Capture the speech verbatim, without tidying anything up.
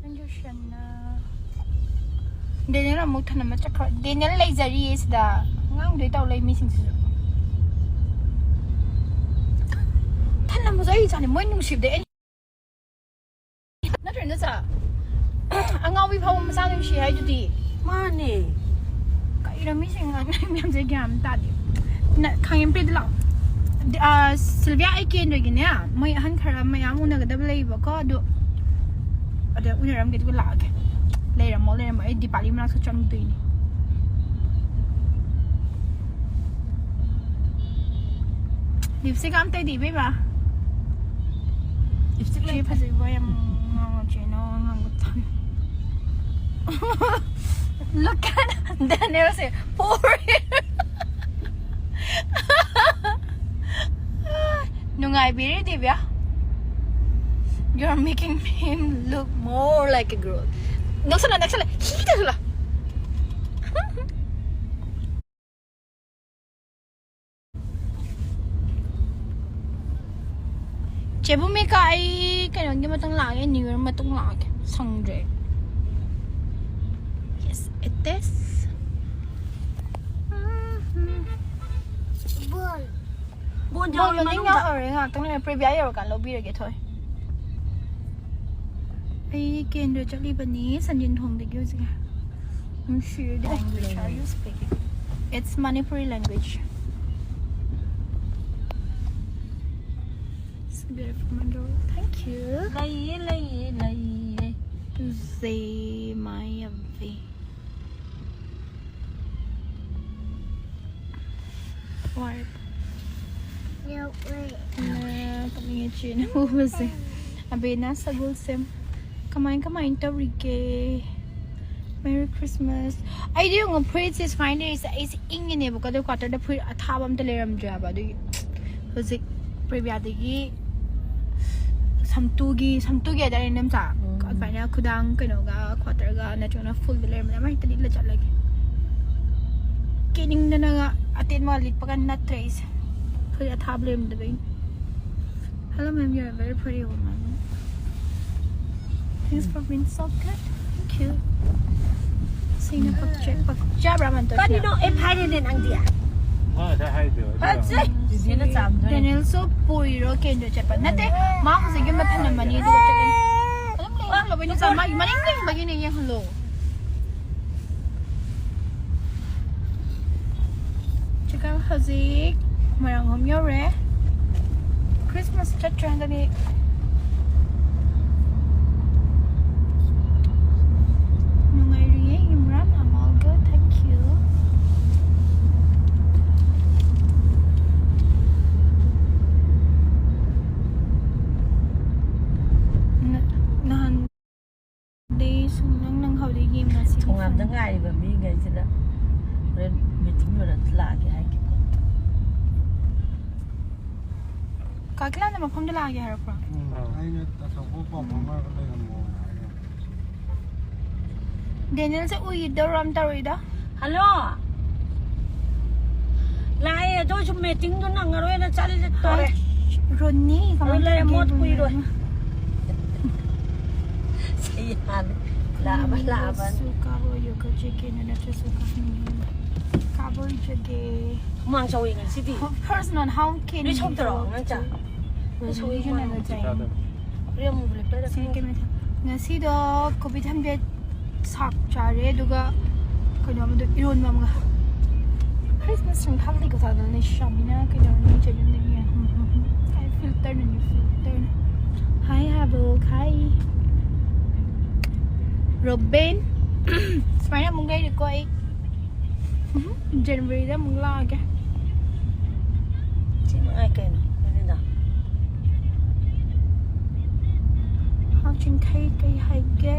ꯅꯪꯒꯤ ꯁꯦꯟꯅ꯫ ꯗꯦꯅꯦꯜ ꯑꯃꯨꯛ ꯊꯅꯝꯃ ꯆꯠꯈ꯭ꯔꯣ꯫ ꯗꯦꯅꯦꯜ ꯂꯩꯖꯔꯤꯌꯦ ꯁꯤꯗ꯫ ꯉꯥꯡꯗꯣꯏ ꯇꯧ ꯂꯩ ꯃꯤꯁꯤꯡꯁꯤꯁꯨ꯫ ꯊꯅꯝꯃꯁꯨ ꯑꯩ ꯏꯆꯥꯅꯦ꯫ ꯃꯣꯏ ꯅꯨꯡꯁꯤꯕꯗ ꯑꯩ ꯅꯠꯇ꯭ꯔ ꯅꯆꯥ? ꯑꯉꯥꯎꯕꯤ ꯐꯥꯎꯕ ꯃꯆꯥ ꯅꯨꯡꯁꯤ ꯍꯥꯏꯗꯨꯗꯤ꯫ ꯃꯥꯅꯦ꯫ ꯀꯩꯅꯣ ꯃꯤꯁꯤꯡ ꯉꯥꯡꯅꯩ ꯃꯌꯥꯝꯁꯦ ꯒ꯭ꯌꯥꯟ ꯑꯃ ꯇꯥꯗꯦ꯫ ꯅ-, ꯈꯥꯡꯉꯦꯝꯄꯦꯗ ꯂꯥꯛꯑꯣ꯫ ꯗ-, ꯑ, ꯁꯤꯜꯚꯤꯌꯥ, ꯑꯩ ꯀꯦꯟꯗ꯭ꯔꯒꯤꯅꯦ, ꯃꯣꯏ ꯑꯍꯟ ꯈꯔ ꯃꯌꯥꯝ ꯎꯅꯒꯗꯕ ꯂꯩꯌꯦꯕꯀꯣ, ꯑꯗꯨ ꯑꯗ ꯎꯅꯔꯝꯒꯦ, ꯑꯗꯨꯒ ꯂꯥꯛꯑꯒꯦ꯫ ꯂꯩꯔꯝꯃꯣ, ꯂꯩꯔꯝꯃꯣ, ꯑꯩ ꯗꯤꯄꯥꯂꯤ ꯃꯅꯥꯛꯁꯨ ꯆꯪꯗꯣꯏꯅꯤ꯫ ꯂꯤꯞꯁꯇꯤꯛ ꯑꯝ ꯇꯩꯗꯦ ꯏꯕꯦꯝꯃ꯫ ꯂꯤꯞꯁꯇꯤꯛ ꯆꯦ ꯂꯩꯇ꯭ꯔꯦ꯫ ꯐꯖꯩꯕ ꯌꯥꯝ ꯉꯥꯡꯉꯣ, ꯆꯦ ꯅꯪ ꯉꯥꯡꯕ ꯇꯥꯏ꯫ Look at Daniel say, poor. ꯅꯨꯡꯉꯥꯏꯕꯤꯔꯦ ꯗꯤꯕ꯭ꯌꯥ꯫ You're making him look more like a girl. ꯅꯛꯁꯜꯂ, ꯅꯛꯁꯜꯂ꯫ ꯍꯤ ꯇꯧꯁꯜꯂ꯫ ꯆꯦ ꯚꯨꯃꯤꯀꯥ, ꯑꯩ ꯀꯩꯅꯣꯒꯤ ꯃꯇꯨꯡ ꯂꯥꯛꯑꯒꯦ, New Year ꯃꯇꯨꯡ ꯂꯥꯛꯑꯒꯦ, ꯁꯪꯗ꯭ꯔꯦ꯫ Yes, it is. ꯕꯣꯟ꯫ ꯕꯣꯟ ꯕꯣꯜ ꯌꯥꯎꯔꯤ ꯃꯅꯨꯡꯗ꯫ ꯌꯥꯎꯔꯦ, ꯉꯥꯛꯇꯪ ꯂꯩꯔ ꯄ꯭ꯔꯤꯚꯤꯌꯥ ꯌꯧꯔꯀꯥꯟ ꯂꯧꯕꯤꯔꯒꯦ, ꯊꯣꯏ꯫ ꯑꯩ ꯀꯦꯟꯗ꯭ꯔ ꯆꯠꯂꯤꯕꯅꯤ ꯁꯟꯖꯦꯟ ꯊꯣꯡꯗꯒꯤ ꯍꯧꯖꯤꯛ꯫ ꯅꯨꯡꯁꯤꯔꯗꯤ ꯑꯣ, language are you speaking? It's Manipuri language. It's beautiful, my girl. Thank you. ꯂꯩꯌꯦ, ꯂꯩꯌꯦ, ꯂꯩꯌꯦ꯫ ꯖꯦ ꯃꯥꯌꯥꯚꯤ꯫ ꯋꯥꯔꯦ꯫ ꯌꯥꯎꯋꯦ꯫ ꯅ ꯀꯞꯅꯤꯡꯉꯦ ꯆꯦꯅ ꯎꯕꯁꯦ꯫ ꯑꯕꯦꯅꯥ ꯁꯒꯣꯜꯁꯦꯝ꯫ ꯀꯃꯥꯏ ꯀꯃꯥꯏ ꯇꯧꯔꯤꯒꯦ? Merry Christmas. ꯑꯩꯗꯤ ꯌꯦꯡꯉꯣ, ꯐꯨꯔꯤꯠꯁꯦ ꯁꯨꯃꯥꯏꯅ ꯂꯩꯔꯤꯁꯦ, ꯑꯩꯁꯦ ꯏꯪꯉꯤꯅꯦꯕꯀꯣ, ꯑꯗꯣ quarter ꯗ ꯐꯨꯔꯤꯠ ꯑꯊꯥꯕ ꯑꯝꯇ ꯂꯩꯔꯝꯗ꯭ꯔꯦ ꯍꯥꯏꯕ, ꯑꯗꯨꯒꯤ ꯍꯧꯖꯤꯛ ꯄ꯭ꯔꯦꯕꯤꯌꯥꯗꯒꯤ ꯁꯝꯇꯨꯒꯤ, ꯁꯝꯇꯨꯒꯤ ꯍꯥꯏꯇꯥꯔꯦ, ꯅꯦꯝꯆꯥ꯫ ꯎꯝ꯫ ꯑꯗꯨꯃꯥꯏꯅ ꯈꯨꯗꯥꯡ ꯀꯩꯅꯣꯒ, quarter ꯒ ꯅꯠꯇ꯭ꯔꯒꯅ full ꯗ ꯂꯩꯔꯝꯕꯗ ꯑꯃ ꯍꯦꯛꯇ ꯂꯤꯠꯂ ꯆꯠꯂꯒꯦ꯫ ꯀꯦꯅꯤꯡꯗꯅꯒ ꯑꯇꯦꯟꯕ ꯂꯤꯠꯄꯒ ꯅꯠꯇ꯭ꯔꯦ ꯑꯩꯁꯦ, ꯐꯨꯔꯤꯠ ꯑꯊꯥꯕ ꯂꯩꯔꯝꯗꯕꯩ꯫ Hello ma'am, you are very pretty woman. Thanks for being so good. Thank you. ꯁꯤꯅ ꯄꯛꯆ- ꯄꯛꯆꯕ꯭ꯔꯥ ꯃꯟꯇꯣꯁꯤꯅ? ꯀꯔꯤꯅꯣ ꯑꯦꯞ ꯍꯥꯏꯔꯦꯅꯦ ꯅꯪꯗꯤ꯫ ꯃꯥ ꯉꯁꯥꯏ ꯍꯥꯏꯗꯣ ꯐꯠꯖꯩ꯫ ꯆꯤꯆꯦꯅ ꯆꯥꯝꯗꯣꯔꯦ꯫ ꯗꯦꯅꯦꯜꯁꯨ ꯄꯨꯏꯔꯣ ꯀꯦꯟꯗ꯭ꯔ ꯆꯠꯄ ꯅꯠꯇꯦ꯫ ꯃꯥ ꯍꯧꯖꯤꯛ ꯌꯨꯝꯗ ꯊꯝꯂꯝꯃꯅꯤ ꯑꯗꯨꯒ ꯆꯠꯀꯅꯤ꯫ ꯑꯗꯨꯝ ꯂꯩꯍꯜꯂꯣ ꯕꯦꯅꯤꯇꯥ, ꯃꯥꯒꯤ ꯃꯅꯤꯡ ꯂꯦꯡꯕꯒꯤꯅꯦ, ꯌꯦꯡꯍꯜꯂꯣ꯫ ꯆꯤꯀꯟ ꯍꯧꯖꯤꯛ ꯃꯣꯏꯔꯥꯡꯈꯣꯝ ꯌꯧꯔꯦ꯫ ꯈ꯭ꯔꯤꯁꯃꯥꯁ ꯆꯠꯇ꯭ꯔꯦ ꯍꯟꯗꯛꯇꯤ꯫ ꯅꯨꯡꯉꯥꯏꯔꯤꯌꯦ Imran, I'm all good, thank you. ꯅ- ꯅꯍꯥꯟ ꯗꯦ ꯁꯨꯝ ꯅꯪ ꯅꯪ ꯍꯧꯖꯤꯛ ꯌꯦꯡꯉꯁꯤ꯫ ꯊꯣꯡꯒꯥꯝꯗ ꯉꯥꯏꯔꯤꯕ ꯃꯤꯈꯩꯁꯤꯗ ꯍꯣꯔꯦꯟ ꯃꯤꯇꯤꯡ ꯂꯣꯏꯔ ꯂꯥꯛꯑꯒꯦ ꯍꯥꯏꯒꯦꯀꯣ꯫ ꯀꯥꯀꯤꯂꯥꯅ ꯃꯐꯝꯗ ꯂꯥꯛꯑꯒꯦ ꯍꯥꯏꯔꯛꯄ꯭ꯔꯣ? ꯎꯝ, ꯑꯩꯅ ꯇꯥꯊꯣꯛꯄ ꯄꯥꯎ ꯐꯥꯎꯅꯔꯒ ꯂꯩꯔꯝꯃꯣ ꯍꯥꯏꯔꯦ꯫ ꯗꯦꯅꯦꯜꯁꯦ ꯎꯏꯗꯧꯔꯣ ꯑꯃ ꯇꯧꯔꯤꯗ꯫ ꯍꯜꯂꯣ꯫ ꯂꯥꯛꯑꯦ, ꯑꯗꯨ ꯑꯣꯏꯁꯨ ꯃꯤꯇꯤꯡꯗꯣ ꯅꯪꯉꯔꯣꯏꯅ ꯆꯠꯂꯦ ꯇꯧꯔꯦ꯫ ꯔꯣꯅꯤ, ꯑꯗꯨ ꯀꯃꯥꯏꯅ ꯂꯩꯔꯦ, ꯇꯧꯔꯤꯒꯦ? ꯃꯣꯠ ꯀꯨꯏꯔꯣꯏ꯫ ꯁꯤ ꯍꯥꯟꯅ ꯂꯥꯛꯑꯕ ꯂꯥꯛꯑꯕꯅꯤ꯫ ꯁꯨ ꯀꯥꯕꯣ ꯌꯣꯒ ꯖꯦꯀꯦꯠꯅ ꯅꯠꯇ꯭ꯔꯁꯨ ꯀꯥꯕꯣ ꯖꯦꯀꯦꯠ꯫ ꯍꯨꯃꯥꯡ ꯁꯧꯋꯦ ꯉꯁꯤꯗꯤ꯫ First one, how can ꯅꯣꯏ you ꯁꯧꯗ꯭ꯔꯣ, go ꯉꯥꯡꯆꯥ? to ꯅꯣꯏ ꯁꯧꯋꯦ religion ꯍꯨꯃꯥꯡ꯫ and the time? ꯐꯨꯔꯤꯠ ꯑꯃꯨꯕ ꯂꯤꯠꯄꯩꯔꯥ ꯁꯤ ꯈꯪꯗꯦ꯫ ꯀꯩꯅꯣ ꯇꯧ-, ꯉꯁꯤꯗꯣ ꯀꯣꯕꯤ ꯊꯝꯆꯦꯠ ꯁꯥꯛ ꯆꯥꯔꯦ, ꯑꯗꯨꯒ ꯀꯩꯅꯣ ꯑꯃꯗꯣ, ꯏꯔꯣꯟꯕ ꯑꯃꯒ꯫ ꯈ꯭ꯔꯤꯁꯃꯥꯁ ꯁꯨꯝ ꯈꯥꯕꯗꯤ ꯀꯣꯊꯥꯗꯅ ꯂꯩ ꯁꯥꯃꯤꯅ ꯀꯩꯗꯧꯔꯅꯤ ꯆꯠꯂꯝꯗꯒꯤ꯫ ꯑꯩ ꯐꯤꯜꯇꯔꯅꯅꯤ, ꯐꯤꯜꯇꯔꯅ꯫ ꯍꯥꯏ ꯍꯥꯏꯕꯣ ꯈꯥꯏ꯫ ꯔꯣꯕꯤꯟ꯫ ꯁꯨꯃꯥꯏꯅ ꯑꯃꯨꯛ ꯂꯩꯔꯦꯀꯣ ꯑꯩ꯫ ꯖꯅꯋꯥꯔꯤꯗ ꯑꯃꯨꯛ ꯂꯥꯛꯑꯒꯦ꯫ ꯁꯤ ꯃꯉꯥꯏ ꯀꯩꯅꯣ, ꯑꯗꯨꯅ꯫ ꯍꯥꯎ ꯆꯤꯡꯈꯩ ꯀꯩ ꯍꯥꯏꯒꯦ?